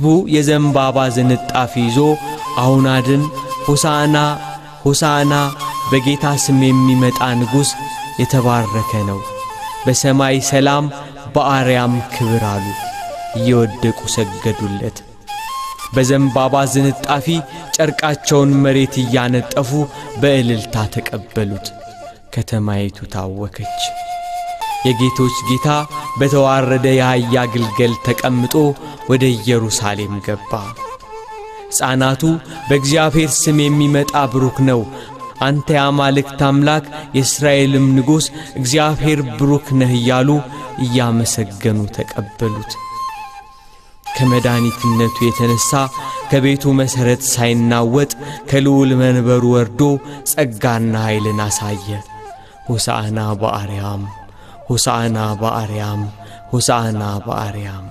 ሕዝቡ የዘንባባ ዝንጣፊ ይዞ አሁን አድን፣ ሆሳዕና ሆሳዕና፣ በጌታ ስም የሚመጣ ንጉሥ የተባረከ ነው፣ በሰማይ ሰላም በአርያም ክብር አሉ። እየወደቁ ሰገዱለት። በዘንባባ ዝንጣፊ ጨርቃቸውን መሬት እያነጠፉ በእልልታ ተቀበሉት። ከተማይቱ ታወከች። የጌቶች ጌታ በተዋረደ የአህያ ግልገል ተቀምጦ ወደ ኢየሩሳሌም ገባ። ሕፃናቱ በእግዚአብሔር ስም የሚመጣ ብሩክ ነው፣ አንተ የአማልክት አምላክ የእስራኤልም ንጉሥ እግዚአብሔር ብሩክ ነህ እያሉ እያመሰገኑ ተቀበሉት። ከመድኃኒትነቱ የተነሣ ከቤቱ መሠረት ሳይናወጥ ከልዑል መንበሩ ወርዶ ጸጋና ኃይልን አሳየ። ሆሳዕና በአርያም፣ ሆሳዕና በአርያም፣ ሆሳዕና በአርያም።